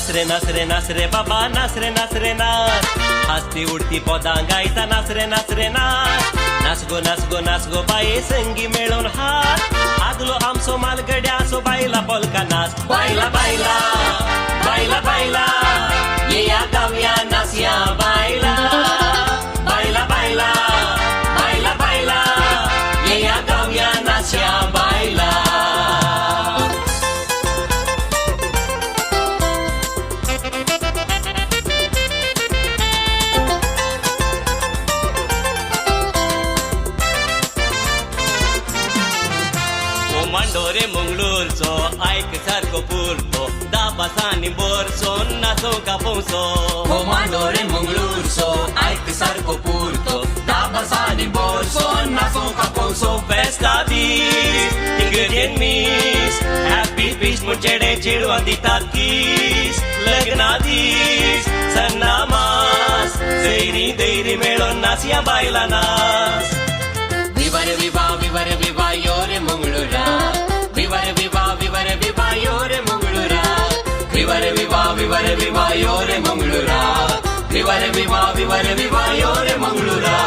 नाच रे नाच रे नाच रे बाबा, नाच रे नाच रे नाच. हासती उडती पदां गायता, नाच रे नाच रे नाच. नाच गो नाच गो नाच गो बाये, संगी मेळोवन हात. आदलो आमचो मालगड्याचो बायला पोलका नाच. बायला बायला बायला बायला, येया गावया नाचया बायला. बायला बायला बायला बायला, येया गावया नाचया बायला. ओ मांडोरे मंगळूरचो, आयक सारको पुरतो, दाबासांनी बोरसो, नाचोंक आपोवचो. हो मांडोरे मंगळूरचो, आयक सारको पुरतो, दाबासांनी बोरसो, नाचोंक आपोवचो. फेस्ता दीस, इगर्जेन मीस, हॅपी पीस म्हूण चेडे चेडवां दितात कीस. लग्ना दीस, सन्ना मास, सैरी दैरी मेळोन नाचया बायलां नाच. विवर विवा विवर विवा योरे मंगळूरा, विवर विवा विवर विवा योरे मंगळूरा, विवर विवा विवर विवा योरे मंगळूरा, विवर विवा विवर विवा योरे मंगळूरा.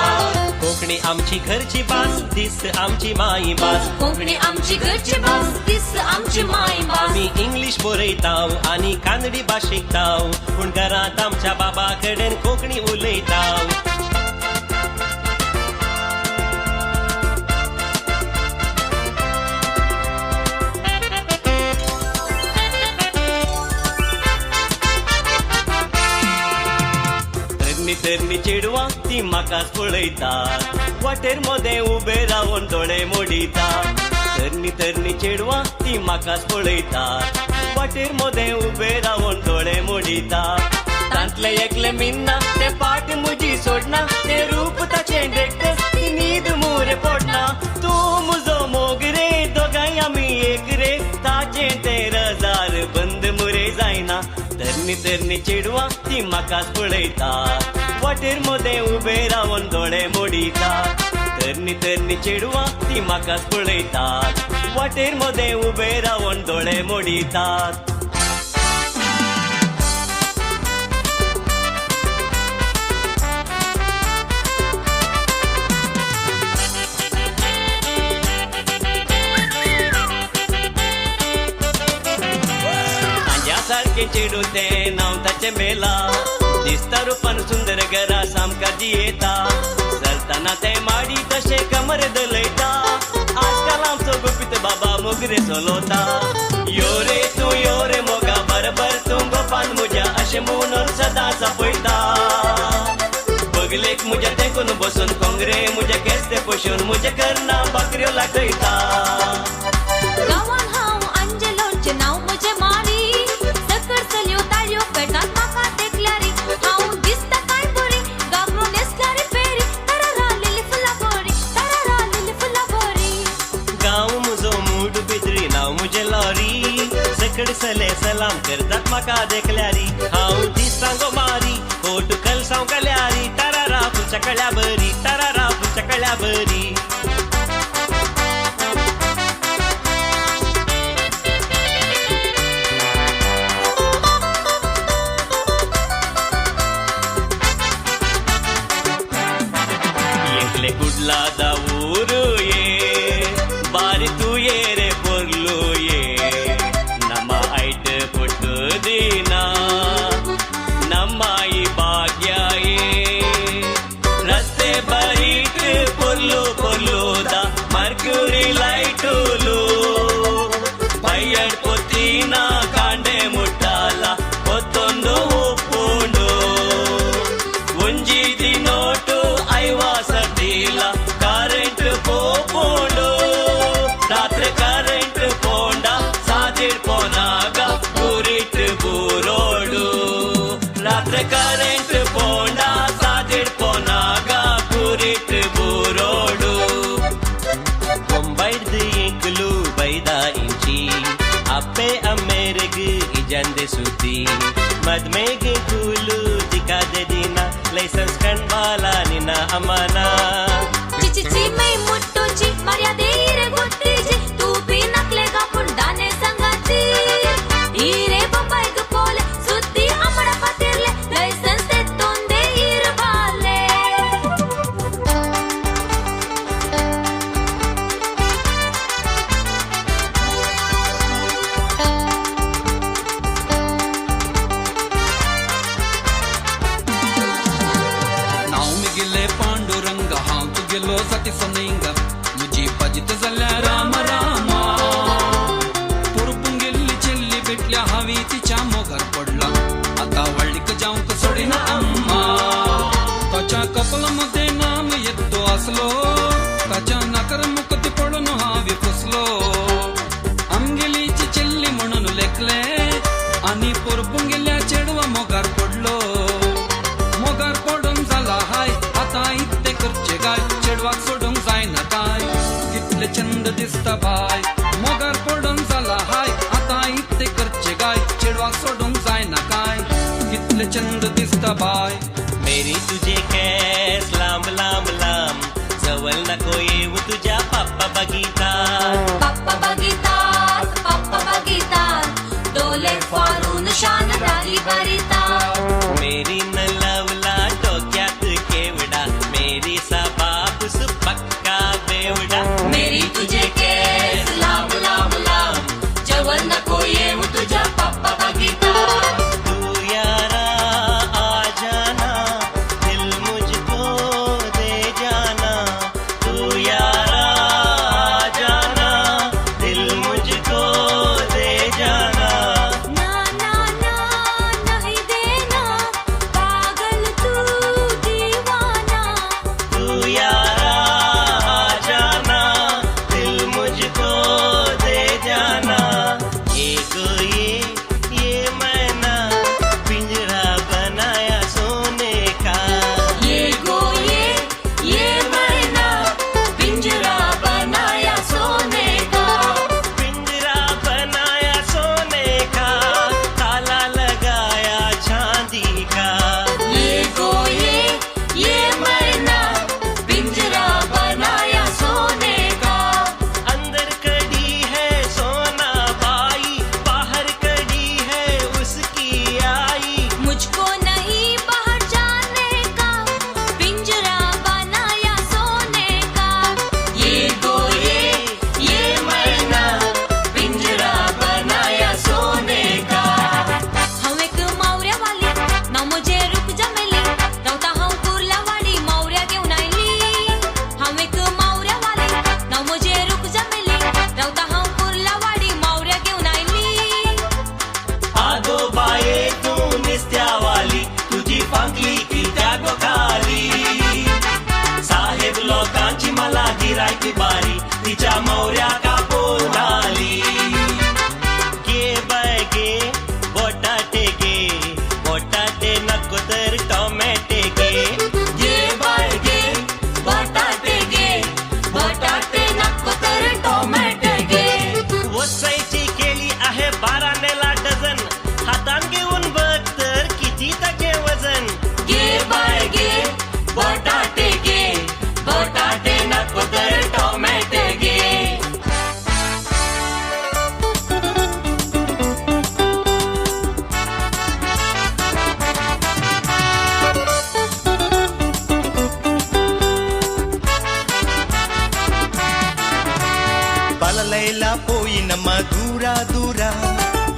कोंकणी आमची घरची भास, दीस आमची माई भास. कोंकणी आमची घरची भास, दीस आमची माय भास. आमी इंग्लीश बरयताव आनी कानडी भास शिकताव, पूण घरांत आमच्या बाबा कडेन कोंकणी उलयताव. तरणी तरणी चेडवां ती म्हाकाच पळयतात, वाटेर मदें उबे रावन दोळे मोडितात. तरणी तरणी चेडवां ती म्हाकाच पळयतात, वाटेर मदें उबे रावन दोळे मोडितात. तांतले एकले मिन्ना, ते पाट म्हजी सोडना, ते रूप ताचें देखतच ती न्हीद मुरे पडना. तूं म्हजो मोग रे, दोगांय आमी एक रे, ताचें तें रजार बंद मुरे जायना. तरणी तरणी चेडवां ती म्हाकाच पळयतात, वाटेर मदें उबे रावन दोळे मोडितात. तरणी तरणी चेडवां ती म्हाकाच पळयतात, वाटेर मदें उबे रावन दोळे मोडितात. तांज्या सारकें चेडूं तें, नांव ताचें बेला. दिसता रुपान सुंदर, घरा सामकार जियेता. चलतना तें माडी तशें कमर दलयता. आजकाल आमचो गुपीत बाबा मोगरे चलोता. यो रे तूं यो रे मोगा, बरोबर तूं गोपान म्हज्या, अशें म्हणून सदांच आपयता. बगलेक म्हज्या तेंकून बसून कोंगरे म्हज्या केंस ते पोशून म्हज्या करना भाकऱ्यो लागयता. गांवान हांव अंजलोचें, नांव म्हजें मारी. सकड चलयो ताळयो पेटात म्हाका देखल्यारी. हांव दिसता काय बरी, गागरो न्हेसल्यारी पेरी. तारारा लिली फुलां बरी, तारारा लिली फुलां बरी. गांव म्हजो मूड बिद्री, नांव म्हजें लॉरी. सकड सले सलाम करतात म्हाका देखल्यारी. हांव दिसता गो मारी, कोट कलसांव कल्यारी. तारारा फुलच्या कळ्या बरी, तारारा फुलच्या कळ्या बरी. ಎಂಕ್ಲೆ ಕುಡ್ಲಾದ ಊರು ಏ, ಬಾರಿ ತೂಯೇರೆ ಪೊರ್ಲು ಏ. ನಮ್ಮ ಐಟ್ ಪುಟ್ಟು ದಿನ, ನಮ್ಮ ಈ ಭಾಗ್ಯ ಏ. ರಸ್ತೆ ಬರೀಟ್ ಪೊರ್ಲು ಪೊರ್ಲುದ ಮರ್ಕ್ಯೂರಿ ಲೈಟುಲು. ಬಯ್ಯಡ್ ಪೊತ್ತಿನ ಕಾಂಡೆ ಮುಟ್ಟಾಲ ಒತ್ತೊಂದು ಉಪ್ಪುಂಡು. ಒಂಜಿ ದಿನೋಟು ಐವ ಸರ್ತಿಲ ಕರೆಂಟ್ ಪೋಪುಂಡು. ರಾತ್ರಿ ಕರೆಂಟ್ ಪೋಂಡ ಸಾದಿಡ್ ಪೋನಾಗ ಊರಿಟ್ ಬೂರೋಡು. ರಾತ್ರಿ ಕರೆಂಟ್ ಪೋಂಡ ಸಾದಿಡ್ ಪೋನಾಗ ಊರಿಟ್ ಬೂರೋಡು. ಬೊಂಬೈಡ್ದು ಎಂಕುಲು ಬೈದ ಇಂಚಿ, ಅಪ್ಪೆ ಅಮ್ಮೇರೆಗ್ ಇಜಂದೆ ಸುದ್ದಿ. ಮದ್ಮೆಗೆ ಕೂಲು ತಿಕ್ಕಾದೆ ದಿನ, ಲೈಸೆನ್ಸ್ ಕಣ್ಬಾಲ ನಿನ್ನ ಅಮ್ಮನ. ಚಿಚಿ ಚಿ ಮೈ ಮುಟ್ಟೋಚಿ, ಮರ್ಯಾದೆ ಇರೆ ಗೊತ್ತಿಜಿ. ತೂ ಬಿ ನಕ್ಲೆಗ ಪುಂಡಾನೆ ಸಂಗತಿ. ಈರೆ ಬೊಂಬೈಗ್ ಪೋಲೆ, ಸುದ್ದಿ. जाती सोनिंगा मुजी पाजित जाल्या राम रामा. पोरपून गेल्ली चेल्ली भेटल्या हांवी तिच्या मोगार पडला आतां व्हडलीक जावंक सोडिना अम्मा. ताच्या कपल मध्ये नाम येतो असलो ताच्या नाकर मुकती पडून हांवी फसलो. आमगेलीची चेल्ली म्हणून लेखले आनी पोरपून गेल्या चेडवा मोगार पडलो. मोगार पडून जाला हाय आतां इत्तें करचें काय चेडवाक सोडूंक जायना काय कितले चंद दिसता बाय. मोगार पडून जाला हाय आतां इत्तें करचें काय चेडवाक सोडूंक जायना काय कितले चंद दिसता बाय. मेरी तुझे केस लांब लांब लांब, जवळ नको येऊ तुझ्या पाप्पा बगीता. पप्पा बघितात पप्पा बघितात डोले फारून शान दारी भरितात. मेरी न लावला डोक्यात केवडा, मेरी सा बापूस पक्का बेवडा. मेरी तुझे केस लांब लांब लांब, जवळ नको येऊ तुझ्या पप्पा बघिता. तू यारा आ जाना, दिल मुझको दे जाना. तू यारा आ जाना, दिल मुझको दे जाना. ना ना ना नहीं देना, पागल तू दीवाना. तू यारा आ जाना, दिल मुझको दे जाना. ये गोये ये मैना, पिंजरा बनाया सोने का. ये गोये ये मैना, पिंजरा बनाया सोने का. पिंजरा बनाया सोने का, ताला लगाया चांदी का. ये गोये ये मैना, पिंजरा बनाया सोने का. अंदर कड़ी है सोना बाई, बाहर कड़ी है उसकी आई. मुझको नहीं बाहर जाने का, पिंजरा बनाया सोने का. ये गोये ये मैना, पिंजरा बनाया सोने का. हांव एक मावऱ्यावाली, नांव म्हजें रुक जमेली. रावता हांव कुर्लावाडी, मावऱ्या घेवन आयली. हांव एक मावऱ्यावाली, नांव म्हजें रुक जमेली. रावता हांव कुर्लावाडी, मावऱ्या घेवन आयली. आगो बाये तू निस्त्यावाली, तुझी फांकली की त्यागो खाली. साहेब लोकांची मला गिरायकी बारी, तिच्या मोऱ्या कापून आली. गे बाय गे बोटाटे गे, बोटाटे नको तर टोमॅटे गे. घे बाय घे बटाटे घे, बटाटे नको तर टोमॅटे घे. वसायची केळी आहे बारानेला डझन, हातान घेऊन बघ तर किती त्याचे वजन. घे बाय घे बटाटे घे, बटाटे नको तर टोमॅटे घे. ಬಲಲೈಲ ಪೋಯಿ ನಮ್ಮ ದೂರ ದೂರ,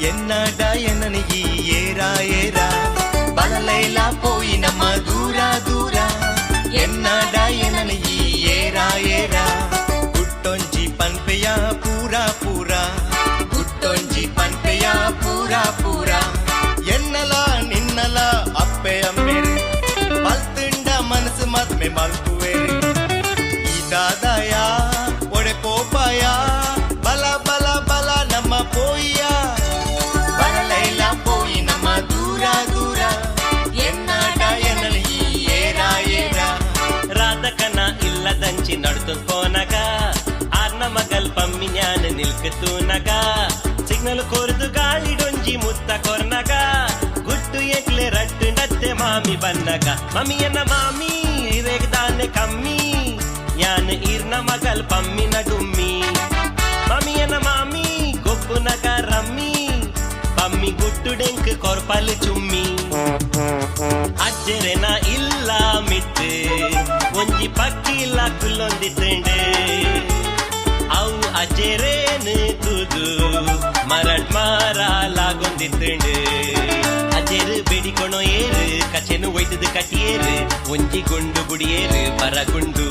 ಎನ್ನಡ ಎನ್ನನ ಈ ಏರ ಏರ. ಬಲಲೈಲ ಪೋಯಿ ನಮ್ಮ ದೂರ ದೂರ, ಎನ್ನಡ ಎನ್ನನ ಈ ಏರ ಏರ. ಗುಟ್ಟೊಂಜಿ ಪನ್ಪೆಯ ಪೂರ ಪೂರ, ಗುಟ್ಟೊಂಜಿ ಪನ್ಪೆಯ ಪೂರ ಪೂರ. ಎನ್ನಲ ನಿನ್ನಲ ಅಪ್ಪೆ ಅಮ್ಮೆರು ಮಲ್ತುಂಡ ಮನಸ್ಸು ಮದ್ಮೆ ಮಲ್ಪುವೆರು. ಈ ದಾದಯ ಒಡೆ ಪೋಪಾಯ, ಬಲ ಬಲ ಬಲ ನಮ್ಮ ಪೋಯ್ಯ. ಬಲಲೈಲ ಪೋಯಿ ನಮ್ಮ ದೂರ ದೂರ, ಎನ್ನಾಡ ಎನ್ನಲ ಈ ಏರ ಏರ. ರಾಧಕನ ಇಲ್ಲದಂಚಿ ನಡ್ತು ಪೋನಗ, ಆರ್ನ ಮಗಲ್ ಪಮ್ಮಿ ಜ್ಞಾನ ನಿಲ್ಕತೂನಗ, ಸಿಗ್ನಲ್ ಕೊರ್ದು ಗಾಳಿಡೊಂಜಿ ಮುತ್ತ ಕೊರ್ನಗ, ಗುಟ್ಟು ಎಕ್ಲೆ ರಟ್ಟು ನತ್ತೆ ಮಾಮಿ ಬನ್ನಗ. ಮಮಿಯನ್ನ ಮಾಮಿ ರೇಗ್ದಾನೆ ಕಮ್ಮಿ, ಯಾನ್ ಈರ್ನ ಮಗಲ್ ಪಮ್ಮಿನ ಡುಮ್ಮಿ. ಮಮಿಯನ ಮಾಮಿ ಗೊಬ್ಬುನಗ ರಮ್ಮಿ, ಪಮ್ಮಿ ಗುಟ್ಟುಡೆಂಕ್ ಕೊರ್ಪಲ್ ಚುಮ್ಮಿ. ಅಜ್ಜೆರೆನ ಇಲ್ಲ ಮಿತ್ತು ಒಂಜಿ ಪಕ್ಕಿಲ್ಲ ಕುಲ್ಲೊಂದಿತ್ತುಂಡು, ಅವು ಅಜ್ಜೆರೇನು ತೂದು ಮರಟ್ ಮಾರ ಲಾಗೊಂದಿತ್ತುಂಡು. ಅಜ್ಜೆರು ಬೆಡಿಕೊಣೋ ಏರು ಕಚೆನು ಒಯ್ತದು ಕಟಿಯೇರು, ಒಂಜಿ ಗುಂಡು ಬುಡಿಯೇರು ಬರಗುಂಡು.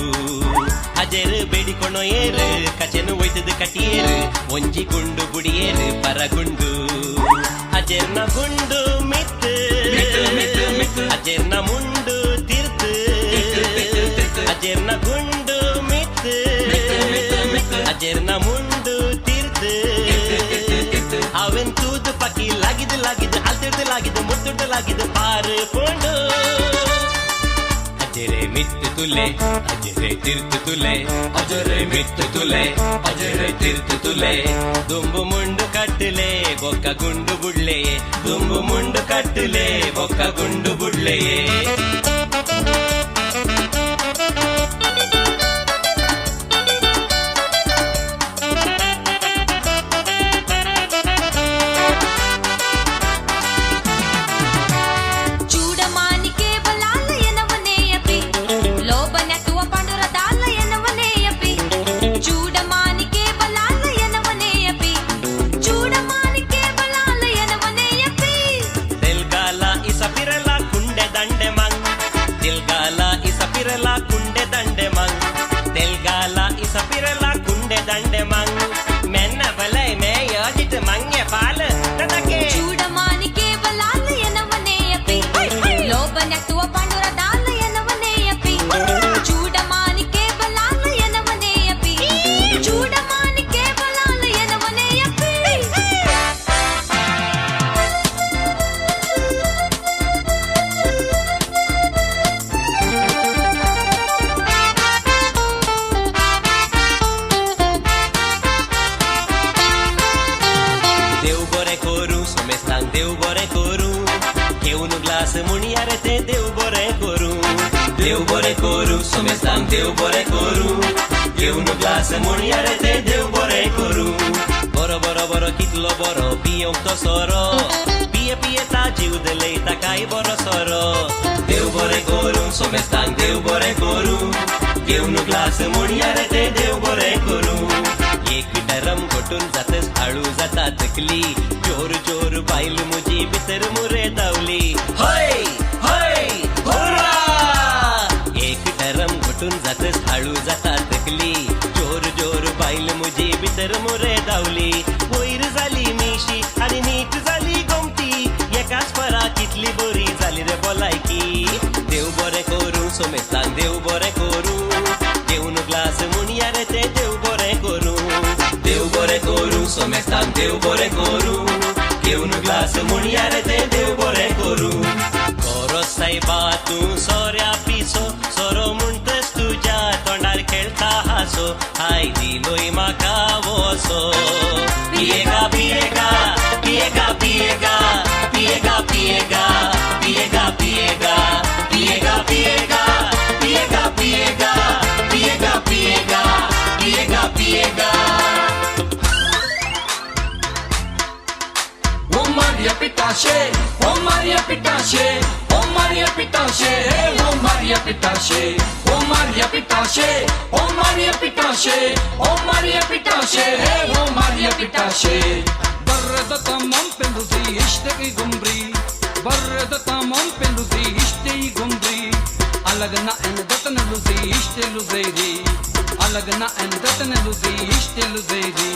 ಅಜ್ಜೆರ್ ಬೇಡಿಕೊಣೊಯೇರು ಕಚೆನು ಒಯ್ತದು ಕಟಿಯೇರು ಒಂಜಿ ಗುಂಡು ಬುಡಿಯೇರು ಪರಗುಂಡು ಅಜೆರ್ನ ಗುಂಡು ಮಿತ್ತು ಮಿತ್ತು, ಮಿತ್ತು, ಮಿತ್ತು. ಅಜೆರ್ನ ಮುಂಡು ತಿರ್ತು ತಿರ್ತು, ತಿರ್ತು, ತಿರ್ತು. ಅಜೆರ್ನ ಗುಂಡು ಮಿತ್ತು ಮಿತ್ತು, ಮಿತ್ತು, ಮಿತ್ತು. ಅಜೆರ್ನ ಮುಂಡು ತಿರ್ತು ತಿರ್ತು, ತಿರ್ತು, ತಿರ್ತು. ಅವೆನ್ ತೂದು ಪಕ್ಕಿ ಲಾಗಿದು ಲಾಗಿದು ಅಲ್ತಿಡ್ದು ಲಾಗಿದು ಮುತ್ತುಡ್ದು ಲಾಗಿದು ಪಾರು ಪೋಂಡು ಅಜರೆ ಮಿತ್ತು ತುಲೆ ಅಜರೆ ತಿರ್ತು ತುಲೆ ಅಜರೆ ಮಿತ್ತು ತುಲೆ ಅಜರೆ ತಿರ್ತು ತುಲೆ ದುಂಬು ಮುಂಡು ಕಟ್ಟಲೆ ಬೊಕ್ಕ ಗುಂಡು ಬುಡ್ಲೆಯೇ ದುಂಬು ಮುಂಡು ಕಟ್ಟಲೆ ಬೊಕ್ಕ ಗುಂಡು ಬುಡ್ಲೆಯೇ. ಚೂಡಮಾನಿ ಕೇವಲಾಲಯನವನೇಯಪಿ ಲೋಭ ನೆಟ್ಟುವ ಪಾಂಡುರದಾಲಯನವನೇಯಪಿ ಚೂಡಮಾನಿ ಕೇವಲಾಲಯನವನೇಯಪಿ ಚೂಡಮಾನಿ ಕೇವಲಾಲಯನವನೇಯಪಿ. ತೆಲ್ಗಾಲ ಇಸಪಿರಲ ಕುಂಡೆ ದಂಡೆ ಮಂಗ್ ತಿಲ್ಗಾಲ ಇಸಪಿರಲ ಕುಂಡೆ ದಂಡೆ ಮಂಗ್ ತೆಲ್ಗಾಲ ಇಸಪಿರಲ ಕುಂಡೆ ದಂಡೆ ಮಂಗ್ ಮೆನ್ನ ಬಲೈ ಮೇ ಯೋಜಿತ ಮಂಗೆ ಪಾಲ ತದಕೆ. ಚೂಡಮಾನಿ ಕೇವಲಾಲಯನವನೇಯಪಿ ಲೋಭ ನೆಟ್ಟುವ ಪಾಂಡುರದಾಲಯನವನೇಯಪಿ ಚೂಡಮಾನಿ ಕೇವಲಾಲಯನವನೇಯಪಿ ಚೂಡಮಾನಿ ಕೇವಲಾಲಯನವನೇಯಪಿ. देव बरें करूं सोमेस्तांक देव बरें करूं घेवन ग्लास मुणयार ते देव बरें करूं देव बरें करूं सोमेस्तांक देव बरें करूं घेवन ग्लास मुणयार ते देव बरें करूं. बरो बरो बरो कितलो बरो पियोंक तो सोरो पिये पियेता जीव दिलयता काय बरो सोरो. देव बरें करूं सोमेस्तांक देव बरें करूं घेवन ग्लास मुणयार ते देव बरें करूं. एक डरम घोटून जातच हाळू जाता तकली जोर जोर बायल मुजी भितर मुरे धांवली हय हय होरा. एक डरम घोटून जातच हाळू जाता तकली जोर जोर बायल मुजी भितर मुरे धांवली. वयर जाली मिशी आनी नीट जाली गोमटी एकाच फरा कितली बरी जाली रे भलायकी. देव बरें करूं सोमेस्तांक देव बरें करूं घेवन ग्लास मुणयार ते देव बरें करूं देव बरें करूं सोमेस्तांक देव बरें करूं घेवन ग्लास मुणयार ते देव बरें करूं. कोरो सायबा तूं सोऱ्या पिसो सोरो म्हणटच तुज्या तोंडार खेळटा हांसो हाय दिलोय म्हाका वसो. पियेगा पियेगा पियेगा पियेगा पियेगा पियेगा पियेगा पियेगा पियेगा पियेगा पियेगा पियेगा पियेगा पियेगा पियेगा पियेगा. O Maria Pitache, O Maria Pitache, O Maria Pitache, O Maria Pitache, O Maria Pitache, O Maria Pitache, O Maria Pitache, O Maria Pitache. Barra tamam penduzi ishte gumbri, barra tamam penduzi ishte gumbri, alagna en datan luzi ishte luzeri, alagna en datan luzi ishte luzeri.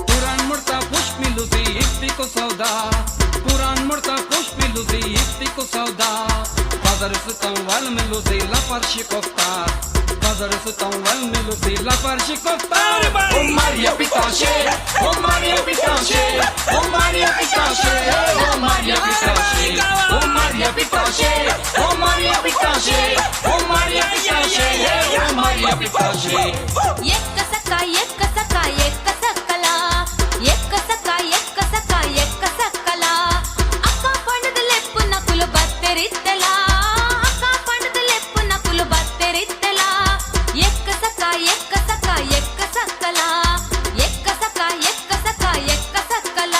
पुराण मुड़ता पुष्पी लुजी इफ्ती को सौदा, पुराण मुड़ता पुष्पी लुजी इफ्ती को सौदा, बाजार सुतम वाल में लुजी लापारशी कोफ्तार, बाजार सुतम वाल में लुजी लापारशी कोफ्तार. ओ मारिया पिताशे, ओ मारिया पिताशे, ओ मारिया पिताशे, ओ मारिया पिताशे, ओ मारिया पिताशे, ओ मारिया पिताशे, ओ मारिया पिताशे, ओ मारिया पिताशे. ಎಕ್ಕ ಸಕ್ಕ ಎಕ್ಕ ಸಕ್ಕ ಎಕ್ಕ ಸಕ್ಕಲ ಎಕ್ಕ ಸಕ್ಕ ಎಕ್ಕ ಸಕ್ಕ ಎಕ್ಕ ಸಕ್ಕಲ ಅಕ್ಕ ಪಣದ ಲೆಪ್ಪು ನಕುಲು ಬತ್ತೆರಿತ್ತಲ ಅಕ್ಕ ಪಣದ ಲೆಪ್ಪು ನಕುಲು ಬತ್ತೆರಿತ್ತಲ ಎಕ್ಕ ಸಕ್ಕ ಎಕ್ಕ ಸಕ್ಕ ಎಕ್ಕ ಸಕ್ಕಲ ಎಕ್ಕ ಸಕ್ಕ ಎಕ್ಕ ಸಕ್ಕ ಎಕ್ಕ ಸಕ್ಕಲ.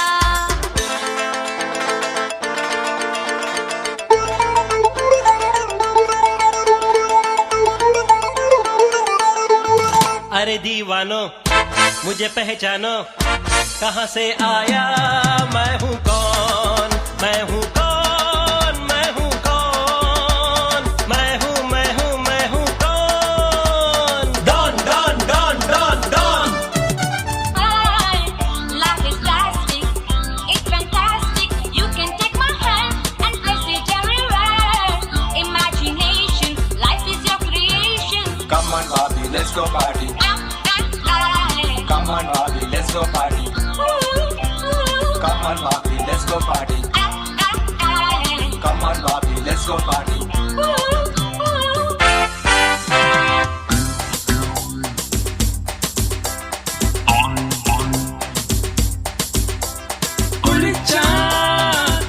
अरे दीवानो मुझे पहचानो कहाँ से आया मैं हूँ कौन मैं हूँ कौन. Bobby, let's go party. Come on, Bobby, let's go party. Come on, Bobby, let's go party. Come on, Bobby, let's go party. ಕುಳಿಚ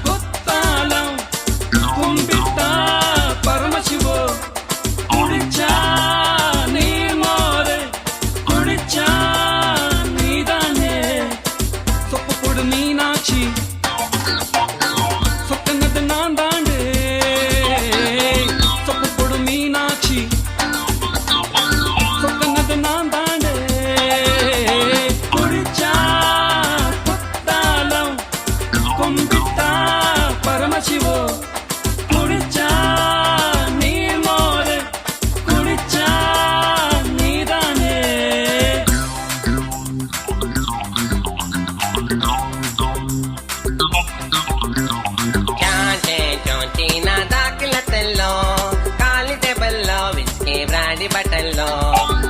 ಕೊತ್ತಾಲಂ ಕುಂಬಿಟ್ಟ Paramashiva ಕುಳಿಚ ನೀ ಮೋರೆ ಕುಳಿಚ ನೀದಾನೆ ಸೊಪ್ಪು ಕೊಡು ಮೀನಾಕ್ಷಿ சொக்கனது நான் தாண்டு சொப்பு கொடு மீனாட்சி சொக்கனது நான் தாண்டு குடிச்சா குத்தாலம் கும்பிட்டா பரமசிவோ குடிச்சா நீ மோரு குடிச்சா நீதானே. ಚಾಂಚೆ ಚೋಂಚಿನ ದಾಖಲತಲ್ಲೋ ಕಾಲಿ ಟೇಬಲ್ಲೋ ವಿಸ್ಕಿ ಬ್ರಾಂಡಿ ಬಟಲ್ಲೋ.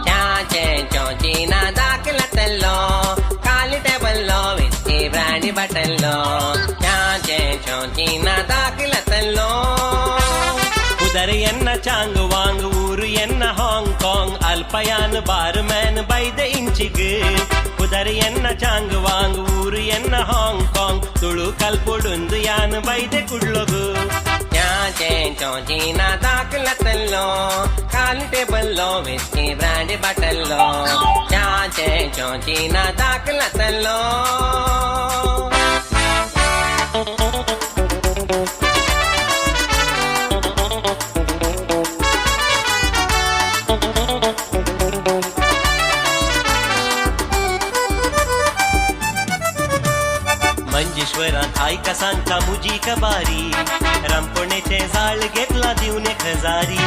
ಚಾಂಚೆ ಚೋಂಚಿನ ದಾಖಲತಲ್ಲೋ ಕಾಲಿ ಟೇಬಲ್ಲೋ ವಿಸ್ಕಿ ಬ್ರಾಂಡಿ ಬಟಲ್ಲೋ. ಚಾಂಚೆ ಚೋಂಚಿನ ದಾಖಲತಲ್ಲೋ. ಉದರ ಎನ್ನ ಚಾಂಗ್ ವಾಂಗ್, ಊರು ಎನ್ನ ಹಾಂಗ್ ಕಾಂಗ್, ಅಲ್ಪಯಾನ್ ಬಾರ್ ಮ್ಯಾನ್ ಬೈದ ಇಂಚಿಗ್. ಉದರ ಎನ್ನ ಚಾಂಗ್ ವಾಂಗ್, ಊರು ಎನ್ನ ಹಾಂಗ್ ಕಾಂಗ್, ತುಳು ಕಲ್ಪುಡುಂದು ಯಾನ್ ಬೈದೆ ಕುಡ್ಲೊಗು. ಚಾಂಚೆ ಚೋಂಚಿನ ದಾಖಲತಲ್ಲೋ ಕಾಲಿ ಟೇಬಲ್ಲೋ ವಿಸ್ಕಿ ಬ್ರಾಂಡಿ ಬಟಲ್ಲೋ. ಚಾಂಚೆ ಚೋಂಚಿನ ದಾಖಲತಲ್ಲೋ. मंजेश्वरांत आयका सांगता मुजी कबारी, रामकोणेचें जाळ घेतला दिवन एक हजारी.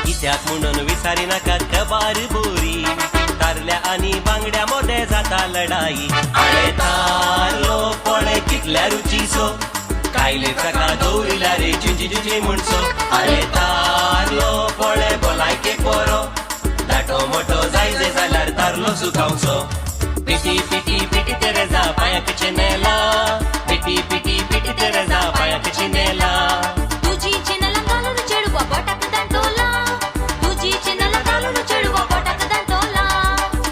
कित्याक म्हणून विसारी नाकात कबार बोरी, तारल्या आनी बांगड्या मोदे जाता लढाई. आळे तारलो पळय कितल्या रुचीचो, कायले ताका दवरिल्या रे चिंची चिंची म्हणसो. आळे तारलो पळय भलायकेक बरो, दाटो मोटो जायजे जाल्यार तारलो सुखावचो. पिटी पिटी पिटी तेरेजा पांयाक चिनेला, पिटी पिटी पिटी तेरेजा पांयाक चिनेला. तुजी चिनला घालून चेडवा बोटाक दांटोला, तुजी चिनला घालून चेडवा बोटाक दांटोला.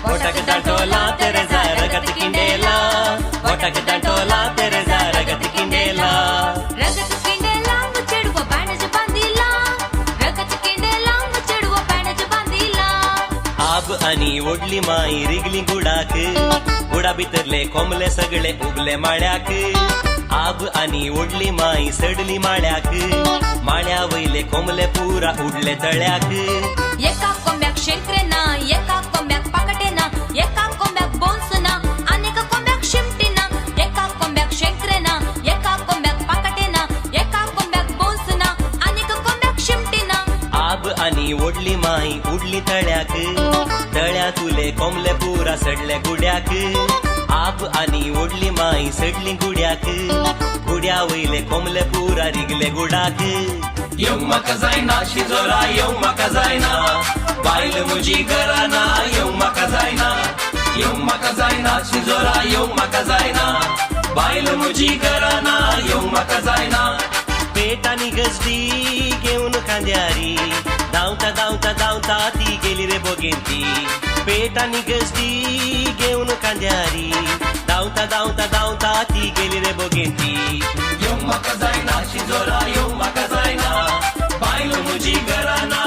बोटाक दांटोला तेरेजा रगत किंडेला, बोटाक दांटोला तेरेजा रगत किंडेला. रगत किंडेला चेडवा बॅनेज बांदिला, रगत किंडेला चेडवा बॅनेज बांदिला. आब आनी ओडली माई रिगली गुडाक, गुडा भितरले कोंबले सगळे उगले माळ्याक. आब आनी ओडली माई सडली माळ्याक, माळ्या वयले कोंबले पुरा उडले तळ्याक. एका कोंब्याक शेंकरे ना, एका कोंब्याक पाकटे ना, एका कोंब्याक बोन्स ना, आनी एका कोंब्याक शिमटी ना. एका कोंब्याक शेंकरे ना, एका कोंब्याक पाकटे ना, एका कोंब्याक बोन्स ना, आनी एका कोंब्याक शिमटी ना. आब आनी ओडली माई उडली तळ्याक, तळ्यांतुले कोंबले पुरा सडले गुड्याक. आब आनी ओडली माई सडली गुड्याक, गुड्या वयले कोंबले पुरा रिगले गुडाक. येवंक म्हाका जायना शिजोरा, येवंक म्हाका जायना, बायल म्हजी घराना, येवंक म्हाका जायना. येवंक म्हाका जायना शिजोरा, येवंक म्हाका जायना, बायल म्हजी घराना, येवंक म्हाका जायना. पेट आनी गजडी घेवन खांद्यारी धांवता धांवता धांवता ती गेली रे बोगेंती. पेट आनी गजडी घेवन खांद्यारी धांवता धांवता धांवता ती गेली रे बोगेंती. येवंक म्हाका जायना शिजोरा, येवंक म्हाका जायना, बायल म्हजी घराना.